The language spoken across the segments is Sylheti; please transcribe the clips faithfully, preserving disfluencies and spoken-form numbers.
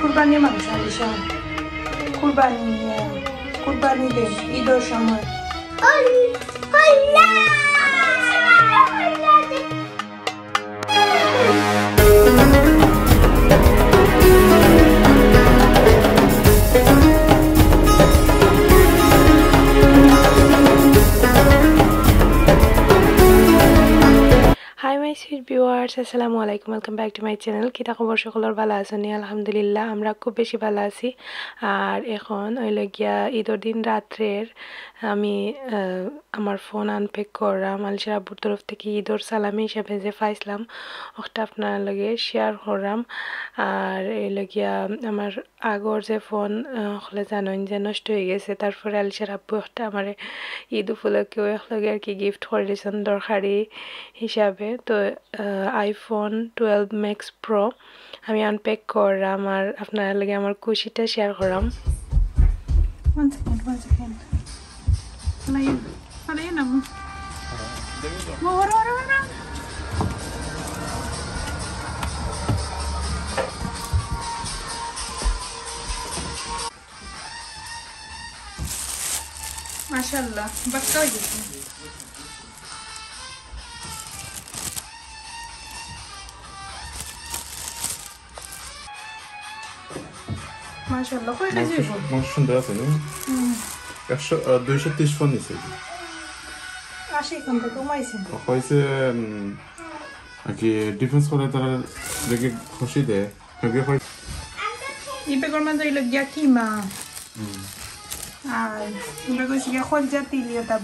কুরবানি মাংস আলিশা, কুরবানি, আহ, কুরবানি দে, ঈদর সময়। Hi my sweet viewers, আসসালামু আলাইকুম, welcome back to my channel। কিতা খবর সকলর, ভালা আছইন নি? আলহামদুলিল্লাহ, আমরা খুব বেশি ভালা আছি। আর এখন অইলো গিয়া ঈদর দিন রাত্রের আমি, আহ, আমার ফোন আনপ্যাক কররাম। আলিশার আব্বুর তরফ থাকি ঈদর সালামি হিসাবে যে পাইছলাম, অটা আপনারার লগে শেয়ার কররাম। আর অইলো গিয়া আমার আগর যে ফোন, আহ, হকলে জানইন যে নষ্ট অইগেছে, তারপরে আলিশার আব্বু অটা আমারে ঈদ উপলক্ষে অউ একলগে আর কি গিফট করি দিছইন দরকারি হিসাবে। তো, আহ, iPhone twelve Max Pro আমি আনপ্যাক কররাম আর আপনারার লগে আমার খুশিটা শেয়ার কররাম। One second, one second. Ano yun? Ano yun, amo? Wala, wala, wala. মাশাআল্লাহ, বাক্কা অইগেছে। মাশাআল্লাহ, কয় কেজি অইবো? মাংস সুন্দর আছে, না? হুম। একশো, আহ, দুইশো তিরিশ ফোন নিছে। আশি ফোন তো কমাইছে। কইছে, উম, আর কি ডিফেন্স করে তারা দেখে খুশি দেয়। ওকে, কই? ই ব্যাগর মাঝে অইলো গিয়া কিমা। হুম। আর ই ব্যাগ অইছে গিয়া কলজা তিলি, ওটা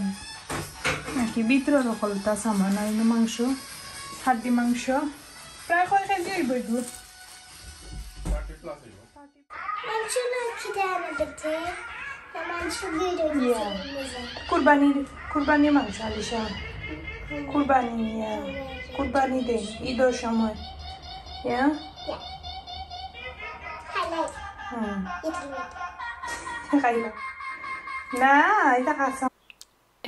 আর কি ভিতরর হকলতা সামান, আর অইলো মাংস, হাড্ডি মাংস। প্রায় কয় কেজি অইবো এগু? মাংস না খেতে আমার দেখতে, না মাংস বের হয়ে গেছে। ইয়া। কুরবানির, কুরবানির মাংস, আলিশা। কুরবানি, ইয়া। কুরবানি দে, ঈদর সময়। ইয়া? ইয়া। খাইলাই। হুম। ইটা খাইলাই। খাইলা। না, ইটা কাঁচা।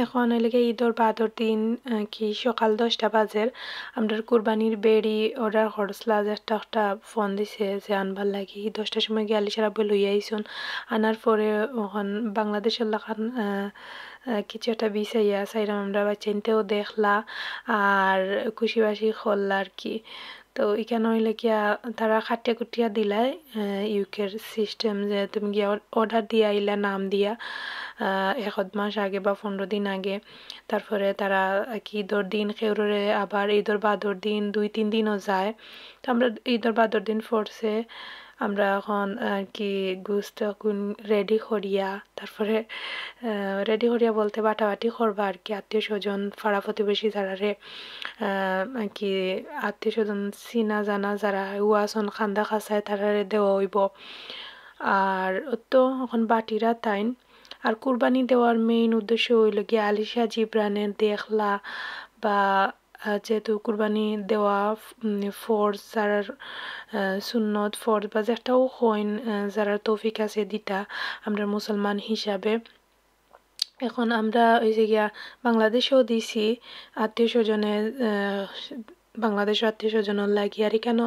এখন অইলো গিয়া ঈদর বাদর দিন, আহ, কি সকাল দশটা বাজের। আমরার কুরবানির বেড়ি অর্ডার করছিলা, যে একটা, একটা ফোন দিছে যে আনবার লাগি। দশটার সময় গিয়া আলিশার আব্বু লইয়া আইছইন। আনার পরে অখন বাংলাদেশর লাখান, আহ, আহ, কিছু একটা বিছাইয়া চাইরাম আমরা, বাচ্চাইন্তেও দেখলা আর খুশি বাসি করলা আর কি। তো ইখান অইলো গিয়া তারা কাটিয়া কুটিয়া দিলায়, আহ, ইউকের সিস্টেম যে তুমি গিয়া অর-, অর্ডার দিয়া আইলা নাম দিয়া, আহ, এক আধ মাস আগে বা পনরো দিন আগে। তারপরে তারা কি ঈদর দিন কেউররে আবার ঈদর বাদর দিন দুই তিন দিনও যায়। তো আমরা ঈদর বাদর দিন পড়ছে, আমরা এখন আর কি গোস্ত এখন রেডি করিয়া, তারপরে, আহ, রেডি করিয়া বলতে বাটাবাটি করবা আর কি, আত্মীয় স্বজন, পাড়া প্রতিবেশী যারারে, আহ, আর কি আত্মীয় স্বজন চিনা জানা যারা ও আছইন কান্দা কাছায় তারারে দেওয়া অইবো। আর তো এখন বাটিরা তাইন। আর কুরবানি দেওয়ার মেইন উদ্দেশ্য অইলো গিয়া আলিশা জিবরানে দেখলা বা আহ, যেহেতু কুরবানি দেওয়া, উম, ফরজ, যারার, আহ, সুন্নত, ফরজ বা যেটাও কইন, আহ, যারার তৌফিক আছে দিতা, আমরা মুসলমান হিসাবে। এখন আমরা অইছে গিয়া বাংলাদেশেও দিছি আত্মীয় স্বজনের, আহ, বাংলাদেশর আত্মীয় স্বজনর লাগি। আর ইখানো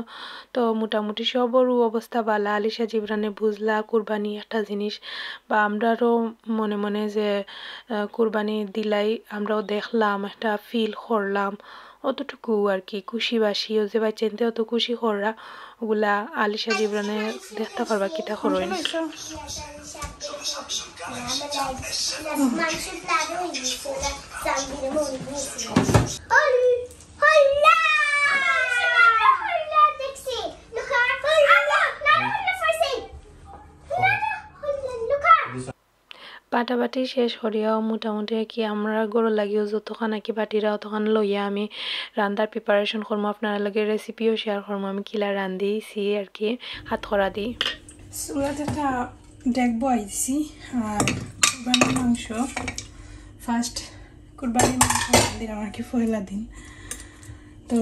তো মোটামুটি সবরও অবস্থা ভালা। আলিশা জিবরানে বুঝলা কুরবানি একটা জিনিস, বা আমরারও মনে মনে যে, আহ, কুরবানি দিলাই আমরাও দেখলাম, একটা ফিল করলাম, অতটুকু আর কি। খুশি বাসিও যে বাচ্চাইন্তে অত খুশি কররা, ওগুলা আলিশা জিবরানে দেখতা পারবা কিতা করইন। বাটাবাটি শেষ করিয়াও মোটামুটি আর কি আমরা ঘরর লাগিও যতখান আর কি বাটিরা অতখান লইয়া আমি রান্দার প্রিপারেশন করমু, আপনারার লগে রেসিপিও শেয়ার করমু আমি কিলা রান্ধিছি আর কি হাত করা দি। চুলাত একটা ডেগ বওয়াই দিছি, আর কুরবানির মাংস, ফার্স্ট কুরবানির মাংস রান্ধিরাম আর কি পয়লা দিন। তো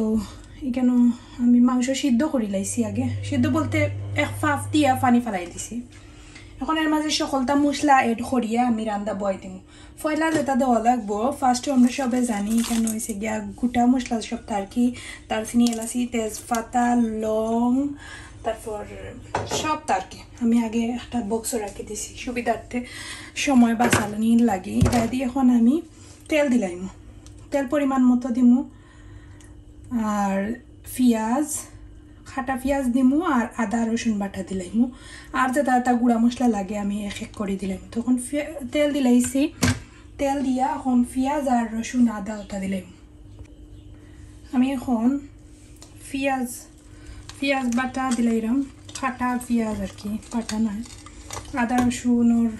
ইখানো আমি মাংস সিদ্ধ করি লাইছি আগে, সিদ্ধ বলতে এক ফাফ দিয়া পানি ফালাই দিছি। এখন এর মাঝে সকলতা মশলা অ্যাড করিয়া আমি রান্দা বওয়াই দিমু। পয়লা যেটা দেওয়া লাগবো, ফার্স্টে আমরা সবে জানি, ইখানো অইছে গিয়া গোটা মশলা সবতা আর কি, দারচিনি, এলাচি, তেজপাতা, লং, তারপর সবতা আর কি আমি আগে একটা বক্সো রাখি দিছি সুবিধার্থে, সময় বাঁচানির লাগি। ইটা দি এখন আমি তেল দিলাইমু, তেল পরিমাণ মতো দিমু, আর পিয়াজ, কাটা পিয়াজ দিমু, আর আদা রসুন বাটা দিলাইমু, আর যেতা যেতা গুঁড়া মশলা লাগে আমি এক এক করি দিলাইমু। তখন পিয়া-, তেল দিলাইছি, তেল দিয়া এখন পিয়াজ আর রসুন আদা ওটা দিলাইমু। আমি এখন পিয়াজ, পিয়াজ বাটা দিলাইরাম, কাটা পিয়াজ আর কি, বাটা নায়, আদা রসুনর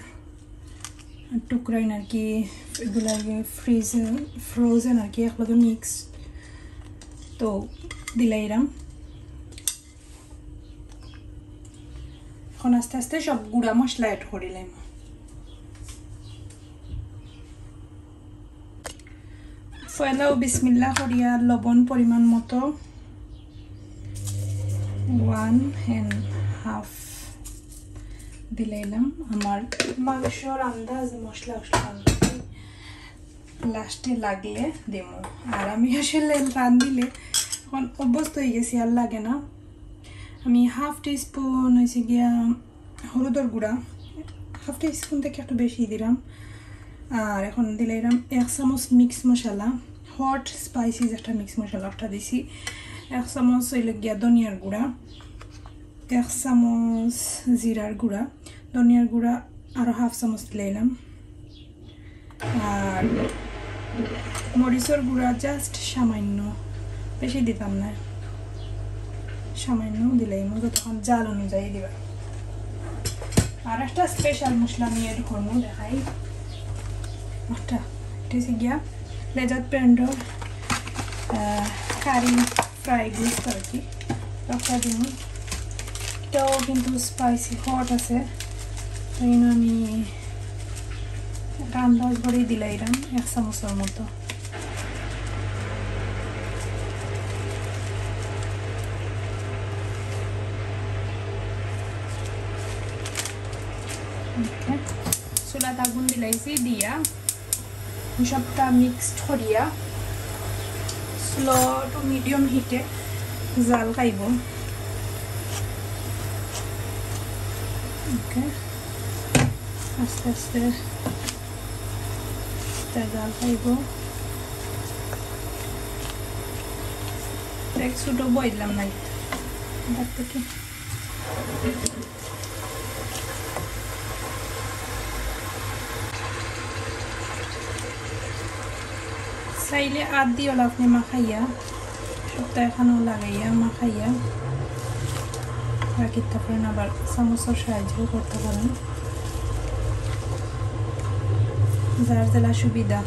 টুকরাইন আর কি, এগুলা ফ্রিজ, ফ্রোজেন আর কি, একলগে মিক্স। তো দিলাইরাম। এখন আস্তে আস্তে সব গুঁড়া মশলা অ্যাড করিলাইমু। পয়লাউ বিসমিল্লাহ করিয়া লবণ পরিমাণ মতো ওয়ান অ্যান্ড হাফ দিলাইলাম। আমার মাংসর আন্দাজ মশলা উশলা লাস্টে লাগলে দিমু। আর আমি আসলে রান্ধিলে এখন অভ্যস্ত হয়ে গেছি, আর লাগে না। আমি হাফ টিস্পুন হয়েছে গিয়া হলুদর গুঁড়া, হাফ টিস্পুন থেকে একটু বেশি দিলাম। আর এখন দিলাইরাম এক চামচ মিক্স মশলা, হট স্পাইসিস একটা মিক্স মশলা একটা দিছি। এক চামচ হইল গিয়া ধনিয়ার গুঁড়া, এক চামচ জিরার গুঁড়া, ধনিয়ার গুঁড়া আরও হাফ চামচ দিলাইলাম। আর মরিচর গুঁড়া just সামান্য, বেশি দিতাম না, সামান্য দিলাইমু, যতক্ষণ ঝাল অনুযায়ী দিবা। আর একটা স্পেশাল মশলা আমি অ্যাড করবো, দেখাই। একটা, এটা হচ্ছে গিয়া লেজাত ব্র্যান্ডর কারি ফ্রাই গোস্ত আর কি, একটা দিন। এটাও কিন্তু স্পাইসি হট আছে, তো এই জন্য আমি আন্দাজ করেই দিলাইরাম এক চামচর মতো। ওকে, চুলাত আগুন দিলাইছি, দিয়া সবটা মিক্সড করিয়া স্লো টু মিডিয়াম হিটে জাল খাইব। ওকে, আস্তে আস্তে এটা জাল খাইব। দেখ, ছোট বইলাম নাই, দেখ দেখি। চাইলে আত দিও আপনি মাখাইয়া, সবটা এখানেও লাগাইয়া মাখাইয়া রাখিতে পারেন, আবার চামচর সাহায্যও করতে পারেন, যার যেলা সুবিধা।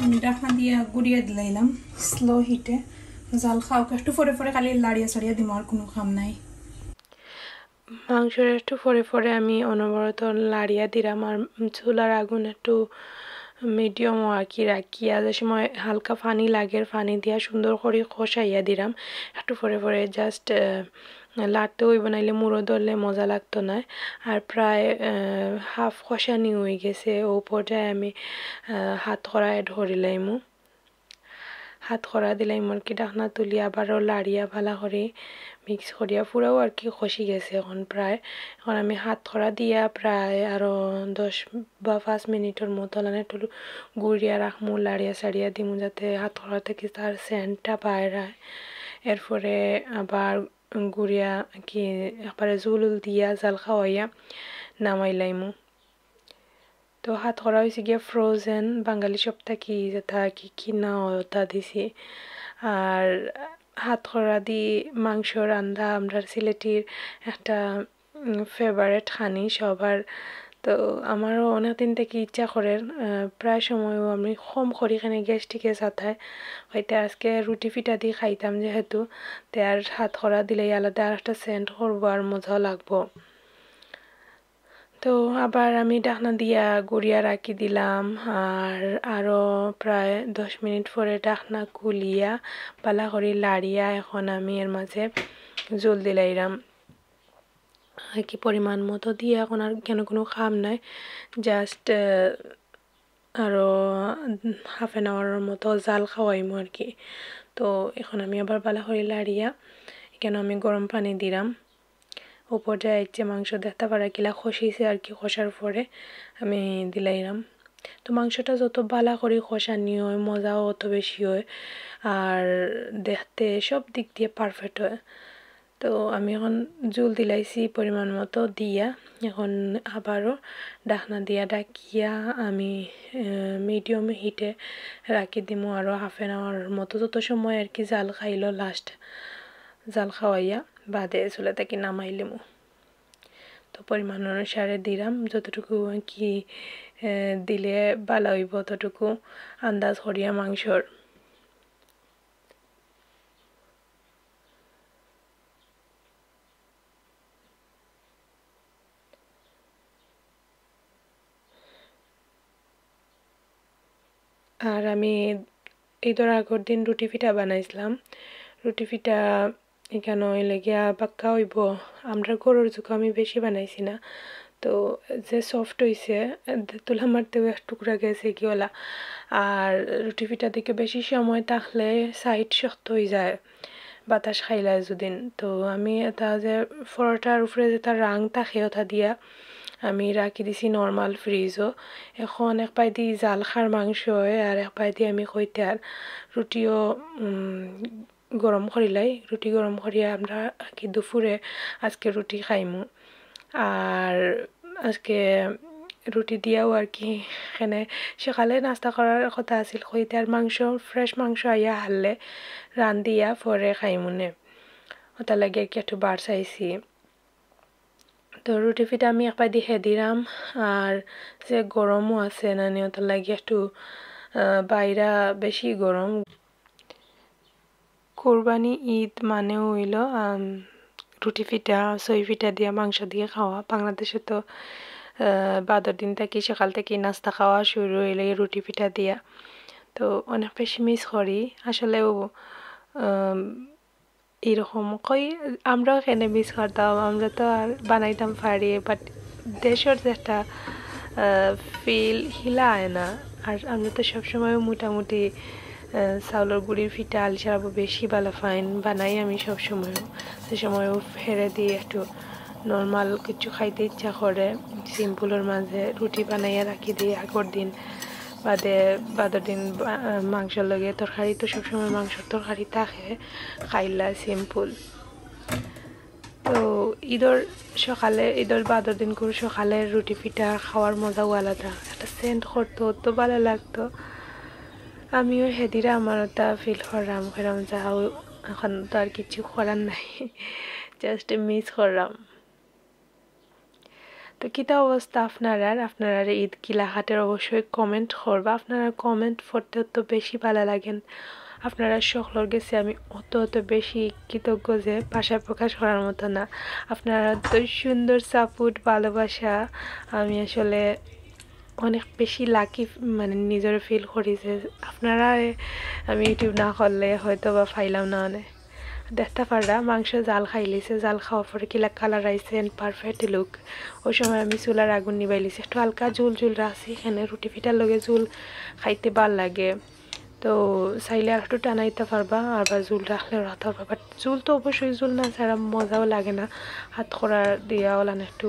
আমি ঢাকনা দিয়া গুড়িয়া দিলাইলাম স্লো হিটে। জাল খাউক, একটু পরে পরে খালি লাড়িয়া চাড়িয়া দিমু, আর কুনু কাম নাই। মাংসর একটু পরে পরে আমি অনবরত লাড়িয়া দিরাম, আর চুলার আগুন একটু মিডিয়াম আর কি রাখিয়া, যে সময় হালকা পানি লাগের, পানি দিয়া সুন্দর করি কষাইয়া দিরাম। একটু পরে পরে just লাড়তে অইবো, নাইলে মুড়ো ধরলে মজা লাগতো নায়। আর প্রায় হাফ কষানি অই গেছে, ও পর্যায়ে আমি হাতকড়া অ্যাড করিলাইমু। হাতকড়া দিলাইমু আর কি, ঢাকনা তুলি আবারও লাড়িয়া ভালা করি মিক্স করিয়া পুরাও আর কি কষি গেছে এখন প্রায়। এখন আমি হাতকড়া দিয়া প্রায় আরও দশ বা পাঁচ মিনিটর মতো লানে একটু গুড়িয়া রাখমু, লাড়িয়া চাড়িয়া দিমু, যাতে হাতকড়া থাকি তার সেন্টটা বাইর অয়। এরপরে আবার গুড়িয়া কি একবারে জুল উল দিয়া জাল খাওয়াইয়া নামাইলাইমু। তো হাতকড়া অইছে গিয়া ফ্রোজেন, বাঙালি শপ থাকি যেটা আর কি কিনা অয় ওটা দিছি। আর হাতকড়া দি মাংস রান্দা আমরার সিলেটির একটা ফেভারিট খানি, সবার তো আমারও অনেক দিন থাকি ইচ্ছা করের, আহ, প্রায় সময়ও আমি কম করি কেনে গ্যাস্ট্রিকে সাতায়, হয়তো আজকে রুটি ফিটা দি খাইতাম যেহেতু, তে আর হাত করা দিলে আলাদা আর একটা সেন্ট করবো আর মজাও লাগবো। তো আবার আমি ঢাকনা দিয়া গুড়িয়া রাখি দিলাম, আর আরও প্রায় দশ মিনিট পরে ঢাকনা খুলিয়া বালা করি লাড়িয়া এখন আমি এর মাঝে জল দিলাইরাম। আর কি পরিমাণ মতো দিয়া এখন আর কেনে কুনু কাম নাই, just আরও হাফ অ্যান আওয়ারর মতো জাল খাওয়াইমু আর কি। তো এখন আমি আবার বালা করি লাড়িয়া এখানে আমি গরম পানি দিলাম। উপরে আইছে মাংস, দেখতা পারা কিলা কষিছে আর কি, কষার পরে আমি দিলাইরাম। তো মাংসটা যত বালা করি কষানি হয়, মজাও অত বেশি হয়, আর দেখতে সব দিক দিয়ে পারফেক্ট হয়। তো আমি এখন জল দিলাইছি পরিমাণ মতো দিয়া, এখন আবারও ঢাকনা দিয়া ঢাকিয়া আমি মিডিয়াম হিটে রাখি দিমু আরও হাফ অ্যান আওয়ার মতো, যত সময় আর কি জাল খাইলো, লাস্ট জাল খাওয়াইয়া বাদে চুলা থাকি নামাইলিমু। তো পরিমাণ অনুসারে দিলাম, যতটুকু আর কি, আহ, দিলে বালা অইবো, অতটুকু আন্দাজ করিয়া মাংসর। আর আমি ঈদর আগর দিন রুটি ফিটা বানাইছিলাম। রুটি ফিটা এখানো অইলে গিয়া বাক্কা অইবো। আমরার ঘরর জুকা আমি বেশি বানাইছি না, তো যে সফট অইছে, তুলা মারতেও এক টুকরা গেছে কি ওলা। আর রুটি ফিটা দিকে বেশি সময় থাকলে সাইড শক্ত অই যায়, বাতাস খাইলায় যুদিন। তো আমি এটা যে পরোটার উপরে যেটা রাং থাকে ওটা দিয়া আমি রাখি দিছি নর্মাল ফ্রিজও। এখন এক পাইদি জাল খার মাংস হয় আর এক পাইদি আমি কইতার রুটিও, উম, গরম করিলাই। রুটি গরম করিয়া আমরা আর কি দুপুরে আজকে রুটি খাইমু। আর আজকে রুটি দিয়াও আর কি এখানে সকালে নাস্তা করার কথা আছিল কইতে, আর মাংস, ফ্রেশ মাংস আইয়া হারলে রান্দিয়া পরে খাইমুনে, ওটার লাগি আর কি একটু বার চাইছি। তো রুটি ফিটা আমি এক পাইদি হেদিরাম, আর যে গরমও আছে নানি, ওটার লাগি একটু, আহ, বাইরা বেশি গরম। কুরবানি ঈদ মানে অইলো, আম, রুটি ফিটা, সই ফিটা দিয়া, মাংস দিয়া খাওয়া। বাংলাদেশে তো, আহ, বাদর দিন থাকি, সকাল থাকি নাস্তা খাওয়া শুরু অইলো এই রুটি ফিটা দিয়া। তো অনেক বেশি মিস করি আসলেও, আম, এরকম কই, আমরাও এখানে মিস করতাম, আমরা তো আর বানাইতাম পারি, but দেশর যে একটা, আহ, ফিল হিলা আয় না। আর আমরা তো সবসময় মোটামুটি, আহ, চাউলর গুড়ির ফিটা আলি ছাড়াবো বেশি ভালা পাইন, বানাই আমি সবসময়। সে সময় ফেরে দিয়ে একটু নর্মাল কিছু খাইতে ইচ্ছা করে, সিম্পলর মাঝে রুটি বানাইয়া রাখি দিই আগর দিন, বাদে বাদর দিন বা-, মাংসর লগে তরকারি, তো সবসময় মাংসর তরকারি থাকে, খাইলা সিম্পল। তো ঈদর সকালে, ঈদর বাদর দিন করে সকালে রুটি ফিটা খাওয়ার মজাও আলাদা, একটা সেন্ট করতো, অত ভালা লাগতো। আমিও হেদিরা আমার ওটা ফিল করলাম, কইলাম যাও, এখন তো আর কিছু করার নাই, just মিস করলাম। তো কিতা অবস্থা আপনারার? আপনারার ঈদ কিলা কাটের অবশ্যই কমেন্ট করবা। আপনারার কমেন্ট পড়তে তো বেশি ভালা লাগেন। আপনারা সকলর গেছে আমি অত অত বেশি কৃতজ্ঞ যে ভাষায় প্রকাশ করার মতো না। আপনারা তো সুন্দর সাপোর্ট, ভালোবাসা, আমি আসলে অনেক বেশি লাকি, মানে, নিজরে ফিল করি যে আপনারা, আমি YouTube না করলে হয়তো বা পাইলাম না অনেক। দেখতা পাররা মাংস জাল খাইলিছে, জাল খাওয়ার পরে কিলা কালার আইছে and perfect look। ওই সময় আমি চুলার আগুন নিবাইলিছি, একটু হালকা জুল জুল রাখছি, এখানে রুটি ফিটার লগে জুল খাইতে ভালা লাগে। তো চাইলে আর একটু টানাইতা পারবা, আর বা জুল রাখলেও রাখতা পারবা, but জুল তো অবশ্যই জুল না ছাড়া মজাও লাগে না। হাত করা দিয়া ওলান একটু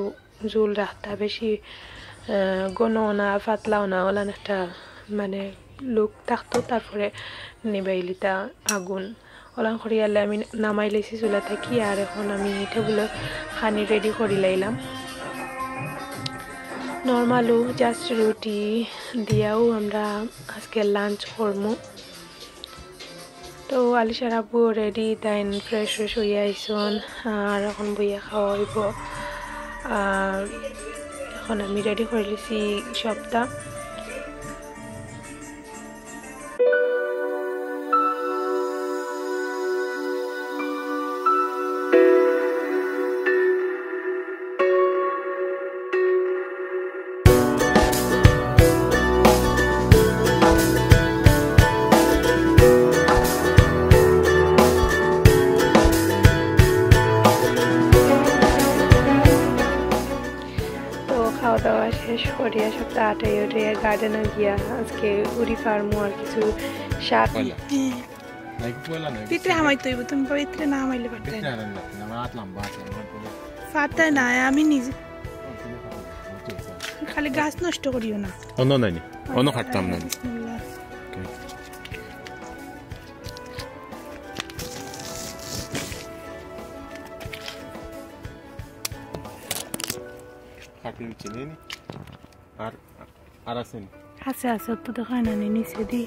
জুল রাখতা, বেশি, আহ, ঘনও না, পাতলাও না, ওলান একটা মানে লুক থাকতো, তারপরে নিবাইলিতা আগুন। ওলান করিয়ালে আমি নামাই লইছি চুলা থাকি, আর এখন আমি টেবুলো খানি রেডি করি লাইলাম। নর্মালও just রুটি দিয়াও আমরা আজকে লাঞ্চ করমু। তো আলিশার আব্বু রেডি, তাইন ফ্রেশ ফ্রেশ হইয়া আইসন, আর এখন বইয়া খাওয়া হইব। আর এখন আমি রেডি করিলিছি সবটা। তো খাওয়া দাওয়া শেষ করিয়া সবটা আটাই উঠাইয়া গার্ডেনো গিয়া আজকে উড়ি ফার্মও আর কিছু শাক। পয়লা। হ্যাঁ। নাকি পয়লা নাকি? ভিতরে হামাইতে অইবো, তুমি ভিতরে না হামাইলে পারতায় ভিতরে না। আর আমি না, আমার আত লম্বা আছে, আমার তো ফারতায় না, আমি নিজে। খালি গাছ নষ্ট করিও না। অন্য নাই নি? অন্য কাটতাম না নি? বিসমিল্লাহ। ওকে। কাটিং চিনি নি? আর, আর আছে নি? আছে, আছে, তো দেখায় না নি, নিচে দি।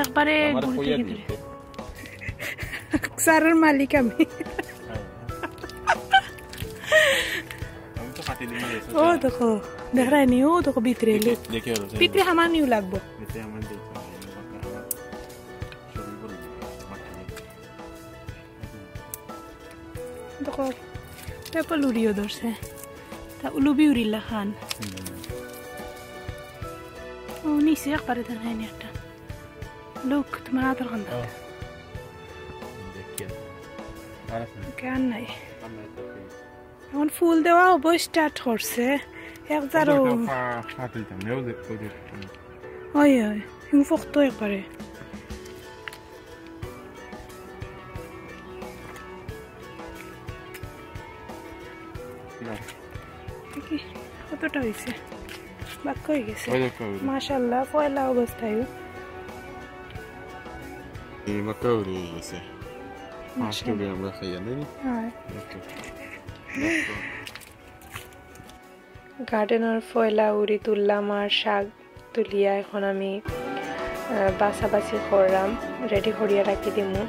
একবারে আমারে গুড়ি কইয়া থেকে দিতে। দিলে। স্যারের মালিক আমি। হ্যাঁ। আমি তো কাটি দিই, ও দেখো, দেখায় নি, ও দেখো ভিতরে দেখে, লোক। দেখে হলো, ভিতরে হামানিও লাগবো। ভিতরে আমার দেখতে হবে, আমার শরীর বলে দিবে, মাথা নেই। দেখো, পেপল উড়িও ধরছে। তা উলুবি উড়িলা খান। হুম। ও, নিচে একবারে দেখায় নি একটা। লোক, তোমার আদর কান্দা। ও। দেখিয়া। আর আছে না? ওকে, আর নাই। আর নাই, ওকে। এখন ফুল দেওয়া হবো, start করছে। এক জারো। ওই, ওই, এখন শক্ত একবারে। না। দেখি, কতটা হইছে? বাক্কা হয়ে গেছে। ওই দেখো, ওই দেখো। মাশাআল্লাহ, পয়লা অবস্থায়। এই বাক্কা হয়ে গেছে। মাশাআল্লাহ। আজকে আমরা খাইয়া নেই। হ্যাঁ। ওকে। গার্ডেনর পয়লা উড়ি তুললাম আর শাক তুলিয়া এখন আমি, আহ, বাছাবাছি করলাম, রেডি করিয়া রাখি দিমু।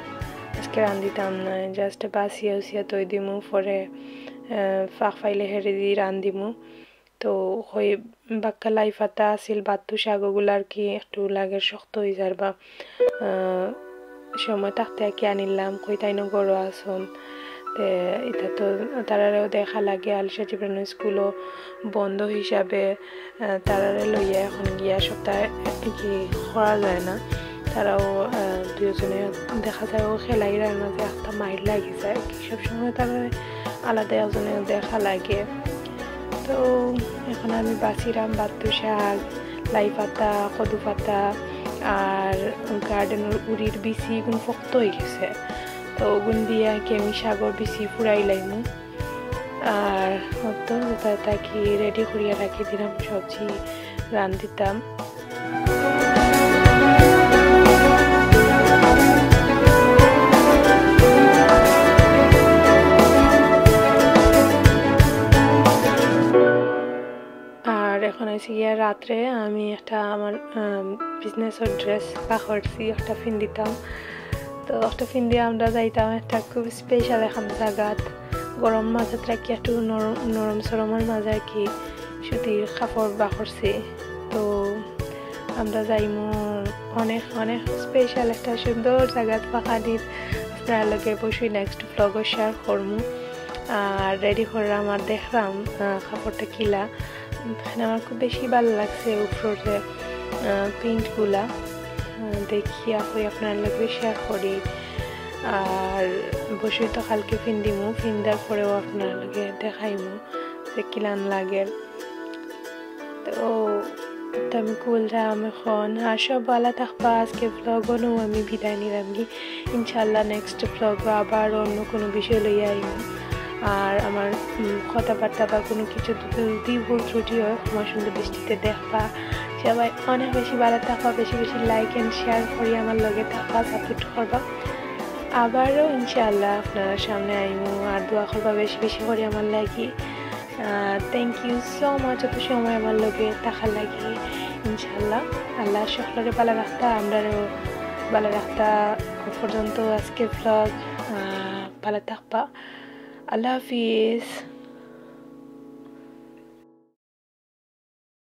আজকে রান্ধিতাম না, just বাছিয়া উছিয়া থই দিমু, পরে, আহ, ফাঁক পাইলে হেরে দি রান্ধিমু। তো হই বাক্কা লাই পাতা আছিল, বাত্তু শাক ওগুলা আর কি একটু লাগের শক্ত হয়ে যার বা, আহ, সময় থাকতে আর কি আনিলাম, কই তাইনও ঘরো আছইন। তে ইতা তো তারারেও দেখা লাগে, আলিশা জিবরানর স্কুলও বন্ধ হিসাবে, আহ, তারারে লইয়া এখন গিয়া সপ্তাহে কি করা যায় না। তারাও, আহ, দুইজনে দেখা যায় ও খেলাইরার মাঝে একটা মাইর লাগি যায়, কি সবসময় তারারে আলাদা একজনে দেখা লাগে। তো এখন আমি বাছিরাম বাত্তু শাক, লাই পাতা, কদু পাতা, আর গার্ডেনর উড়ির বিচি গুন শক্ত হয়ে গেছে। তো ওগুন দিয়া কি আমি শাকর বিচি ফুরাই লাইমু। আর তো তা, তা কি রেডি করিয়া রাখি দিলাম, সবজি রান্ধিতাম। আর এখন আইছি গিয়া রাত্রে, আমি একটা আমার, আম, বিজনেসর ড্রেস পাকরছি, একটা পিন্দিতাম। তো একটা পিন্দি আমরা যাইতাম একটা খুব স্পেশাল এখন জাগাত, গরম মাঝে রাখি একটু নরম, নরম সরমর মাঝে আর কি সুতির কাপড় পাকরছি। তো আমরা যাইমু অনেক, অনেক স্পেশাল একটা সুন্দর জাগাত পাকানিত। আপনার লগে অবশ্যই নেক্সট ব্লগও শেয়ার করমু। আর রেডি করলাম আর দেখলাম, আহ, কাপড়টা কিলা। এখানে আমার খুব বেশি ভালো লাগছে উপরের, আহ, প্রিন্টগুলা। আহ, দেখিয়া কই আপনার লগে শেয়ার করি। আর অবশ্যই তো কালকে পিন্দিমু, পিন্দার পরেও আপনার লগে দেখাইমু যে কিলান লাগে। তো, তো আমি খুললাম এখন। আর সব ভালা থাকবা। আজকে ব্লগ অনো আমি বিদায় নিলাম কি। ইনশাআল্লাহ নেক্সট ব্লগ আবার অন্য কোনো বিষয় লইয়া আইমু। আর আমার, উম, কথাবার্তা বা কোনো কিছু যদি ভুল ত্রুটি হয়, ক্ষমা সুন্দর দৃষ্টিতে দেখবা। সবাই অনেক বেশি ভালা থাকবা, বেশি বেশি like and share করি আমার লগে থাকবা, সাপোর্ট করবা। আবারও ইনশাআল্লাহ আপনার সামনে আইমু, আর দোয়া করবা বেশি বেশি করি আমার লাগি। আহ, thank you so much এত সময় আমার লগে থাকার লাগি। ইনশাআল্লাহ আল্লাহ সকলরে ভালা রাখতা, আমরারেও ভালা রাখতা। পর্যন্ত আজকে ব্লগ, আহ, ভালা থাকবা। আল্লাহ হাফিজ।